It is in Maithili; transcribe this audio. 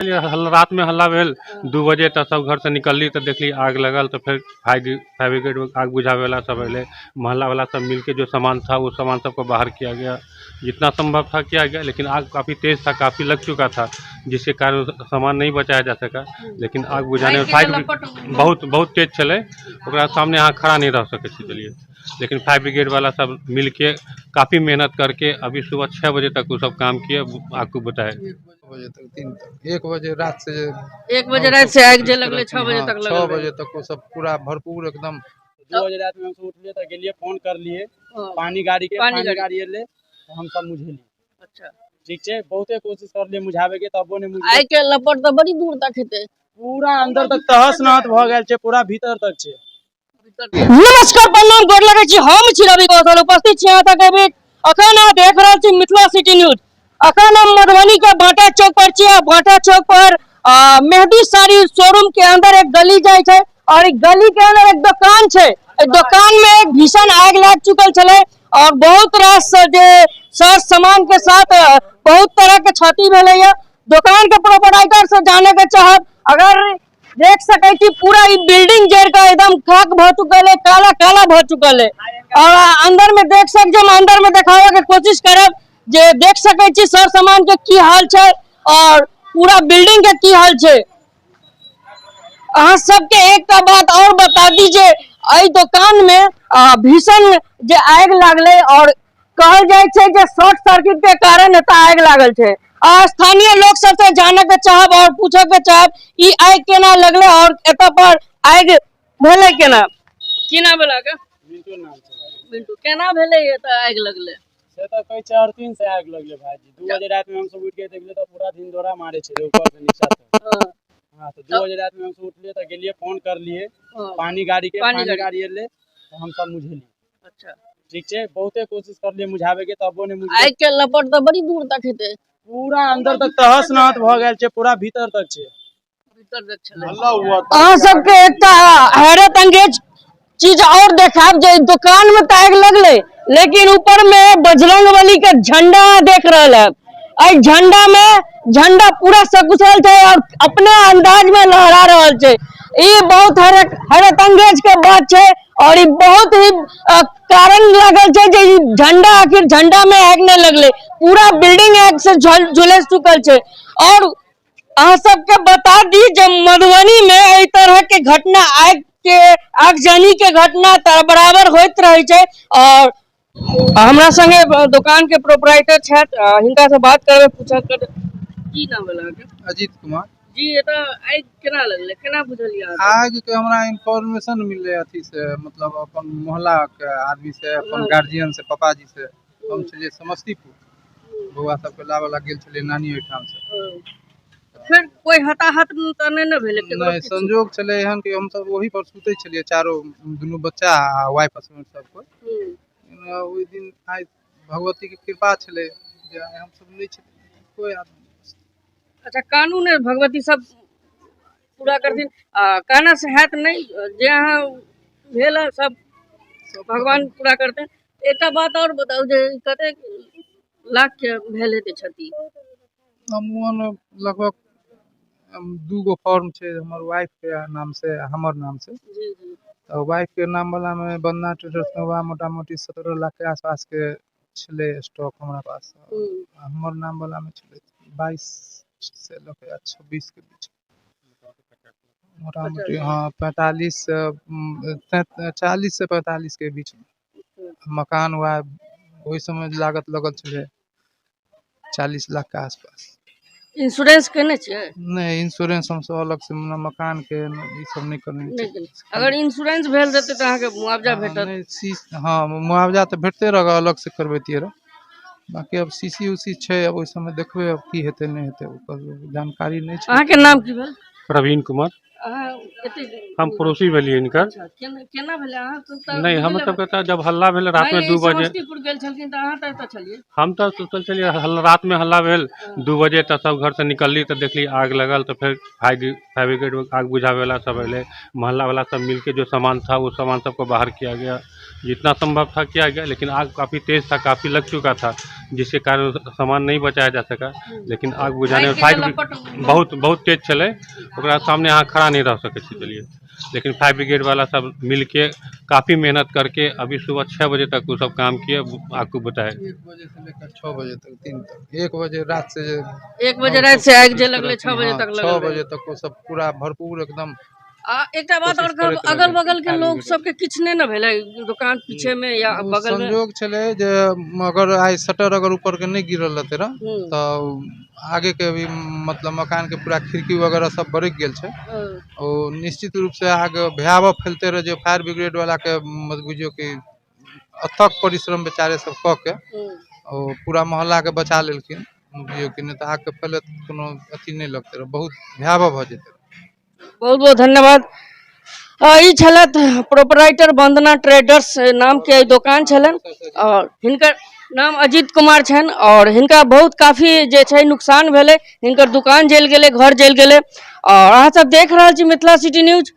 रात में हल्ला भेल 2 बजे, तऽ सब घर से निकलली तऽ देखली आग लगल, तऽ फेर फायर ब्रिगेड आग बुझावे वाला सब अयलै, मोहल्ला वाला सब मिलके जो सामान था वो सामान सबको बाहर किया गया, जितना संभव था किया गया, लेकिन आग काफ़ी तेज़ था, काफ़ी लग चुका था, जिसके कारण सामान नहीं बचाया जा सका। लेकिन आग बुझाने में आगिके फायर लपट बहुत बहुत तेज छलै, ओकरा सामने अहाँ खड़ा नहीं रह सकै छी चलिए। लेकिन फायर ब्रिगेड वाला सब मिलके काफ़ी मेहनत करके अभी सुबह 6 बजे तक वो सब काम किए, आग को बुझाए। 1 बजे तक, 3 तक, 1 बजे रात से, 1 बजे रात से आगि जे लगलै 6 बजे तक 6 लगल। बजे तक वो सब पूरा भरपूर एकदम। 2 बजे रात में हमसब उठलियै तऽ गेलियै, फोन करलियै हँ। पानी गाड़ी के, पानी पानी गाड़ी। गाड़ी एलै तऽ हमसब बुझेलियै। अच्छा। ठीक छै, बहुते कोशिश करलियै बुझाबै के, तबो नहि बुझलै। आगि के लपट तऽ बड़ी दूर तक हेतै, पूरा अंदर तक तहस नहस भऽ गेल छै, पूरा भीतर तक छै। नमस्कार, प्रणाम, गोर लगै छी। हम छी रवि कौशल, उपस्थित छी अहाँ तक बीच। अखन अहाँ देख रहल छी मिथिला सिटी न्यूज। अखन हम मधुबनी के बाटा चौक पर छी आ बाटा चौक पर मेहदी साड़ी शोरूम के अंदर एक गली जाइ छै और एक गली के अंदर एक दुकान छै। एहि दुकान में एक भीषण आगि लागि चुकल छलै और बहुत रास जे सर सामान के साथ बहुत तरह के क्षति भेलैया। दुकान के प्रोपराइटर से जाने के चाहब, अगर देख सकै छी पूरा ई बिल्डिंग जरि के एकदम खाक भऽ चुकल है, काला काला भऽ चुकल है। और अंदर में देख सक, हम अंदर में देखावे के कोशिश करब जे देख सकै छी सर सामान के की हाल छै और पूरा बिल्डिंग के की हाल छै। अहाँ सबके एकटा बात और बता दी जे एहि दुकान में भीषण जे आगि लागलै और कहल जाइ छै जे शॉर्ट सर्किट के कारण एतऽ आगि लागल छै। आ स्थानीय लोक सबसे जाने के चाहब और पूछे के चाहब ई आगि केना लगलै और एतऽ पर आगि भेलै केना। की नाम भेल अहाँके? मिंटू नाम छै भाईजी। मिंटू, केना भेलै एतऽ आगि लगलै? से तऽ कहै छै 3:30 से आगि लगलै भाईजी। 2 बजे राति में हमसब उठि के देखलियै तऽ पूरा धिनधोरा मारै छलै ऊपर से नीचा तक। हँ। हाँ, तऽ 2 बजे राति में हमसब उठलियै तऽ गेलियै, फोन करलियै हँ। पानी गाड़ी के, पानी पानी गाड़ी। गाड़ी एलै तऽ हमसब बुझेलियै। अच्छा। ठीक छै, बहुते कोशिश करलियै बुझाबै के, तबो नहि बुझलै। आगि के लपट तऽ बड़ी दूर तक हेतै, पूरा अंदर तक तहस नहस भऽ गेल छै, पूरा भीतर तक छै। भीतर तक छलै। अहाँ सबके एकटा हैरत अंगेज चीज और देखायब जे दुकान में तऽ आगि लगलै लेकिन ऊपर में बजरंग बली के झंडा देख रहल है। एहि झंडा में झंडा पूरा सकुशल छै और अपने अंदाज में लहरा रहल छै। ई बहुत हैरत अंगेज के बात छै और ई बहुत ही कारण लागल छै जे ई झंडा आखिर झंडा में आगि नहि लगलै, पूरा बिल्डिंग आगि से झुलसि चुकल छै। और अहाँ सबके बता दी जे मधुबनी में एहि तरह के घटना आगि के आगजनी के घटना तर बराबर होइत रहै छै। और हमरा संगे दुकान के प्रोपराइटर छथि, हिनका से बात करबै, पूछब करबै। की नाम भेल अहाँके? अजीत कुमार जी। एतऽ आगि केना लगलै, केना बुझलियै अहाँ? आगि के हमरा इन्फॉर्मेशन मिललै अथी से, मतलब अपन मोहल्ला के आदमी से, अपन गार्जियन से, पापाजी से। हम छलियै समस्तीपुर, बौआ सबके लाबऽ ला गेल छलियै नानी ओहिठाम से। फेर कोइ हताहत तऽ नहि ने भेलै केकरो? नहि, किछु? संजोग छलै एहन कि हमसब ओही पर सुतै छलियै, चारो दुनू बच्चा आ वाइफ हस्बैंड सब कोइ। ओहि दिन आइ भगवती के कृपा छलै जे आइ हमसब नहि छलियै कोइ आदमी। अच्छा, कानून है, भगवती सब पूरा करथिन। आ कहना से हैत नहि जे अहाँ भेल है, सब भगवान पूरा करथिन। एकटा बात और बताउ जे कतेक लाख के भेल हेतै क्षति? अमूमन लगभग 2 गो फॉर्म छै हमर वाइफ के नाम से आ हमर नाम से। जी जी। तऽ वाइफ के नाम वाला में बन्ना ट्रेडर्स में वएह मोटा मोटी 17 लाख के आसपास के छलै स्टॉक हमरा पास। हमर नाम वाला में छलै 22 से लऽ के 26 के बीच मोटा मोटी। हाँ, 45 से 40 से 45 के बीच में। मकान वएह ओहि समय लागत लगल छलै 40 लाख के आसपास। इंश्योरेंस केने छियै? नहि, इंश्योरेंस हमसब अलग से न मकान के न ई सब नहि करने नहि छियै। केने। अगर इंश्योरेंस भेल रहतै तऽ अहाँके मुआवजा हाँ, भेटत। नहि, सी हाँ, मुआवजा तऽ भेटते रहत अलग से करबैतियै रह। बाकी अब सी उसी छै, अब ओहि समय देखबै अब की हेतै नहि हेतै, ओकर जानकारी नहि छै। अहाँके नाम की भेल? प्रवीण कुमार। अहाँ एते हम पड़ोसी भेलियै हिनकर। अच्छा, केना भेलै अहाँ सब तऽ नहि, हमर बुझलियै। सबके तऽ जब हल्ला भेल रात में नहि, 2 बजे समस्तीपुर गेल छलखिन तऽ अहाँ तऽ एतऽ छलियै। हम तऽ सुतल छलियै, रात में हल्ला भेल 2 बजे तऽ सब घर से निकलली तऽ देखली आग लगल, तऽ फेर फायर ब्रिगेड आग बुझावे वाला सब अयलै, मोहल्ला वाला सब मिलके जो सामान था वो सामान सबको बाहर किया गया, जितना संभव था किया गया, लेकिन आग काफ़ी तेज़ था, काफ़ी लग चुका था, जिसके कारण सामान नहीं बचाया जा सका, लेकिन आग बुझाने में आगिके फायर लपट बहुत बहुत तेज छलै। ओकरा सामने अहाँ खड़ा नहीं रह सकै छी चलिए। लेकिन फायर ब्रिगेड वाला सब मिलके काफ़ी मेहनत करके अभी सुबह 6 बजे तक वो सब काम किए, आग को बुझाए। 1 बजे से लेकर 6 बजे तक, 3 तक, 1 बजे रात से जे 1 बजे राति से आगि जे लगलै, 6 बजे तक 6 लगल। बजे तक ओ सब पूरा भरपूर एकदम आ एकटा बात आओर कोशिश कहब, करैत रहलै। अगल बगल के लोग सबके किछु नहि ने भेलै दुकान पीछे में या ओ बगल में? संजोग छलै जे अगर आइ शटर अगर ऊपर के नहि गिरल रहतै रह तऽ आगे के भी मतलब मकान के पूरा खिड़की वगैरह सब बरकि गेल छै। ओ निश्चित रूप से आग भयावह फैलते रहे, जे फायर ब्रिगेड वाला के मत बुझियौ कि अथक परिश्रम बेचारे सब कऽ के ओ पूरा मोहल्ला के बचा लेलखिन। बुझियौ कि नहि तऽ आग के फैलत कोनो अथी नहि लगतै रह, बहुत भयावह भऽ जेतै। बहुत बहुत धन्यवाद। ई छलथि प्रोपराइटर, वंदना ट्रेडर्स नाम के एहि दोकान छलनि और हिनकर नाम अजीत कुमार छनि और हिनका बहुत काफी जे छै नुकसान भेलै। हिनकर दुकान जलि गेलै, घर जलि गेलै और अहाँ सब देख रहल छी मिथिला सिटी न्यूज।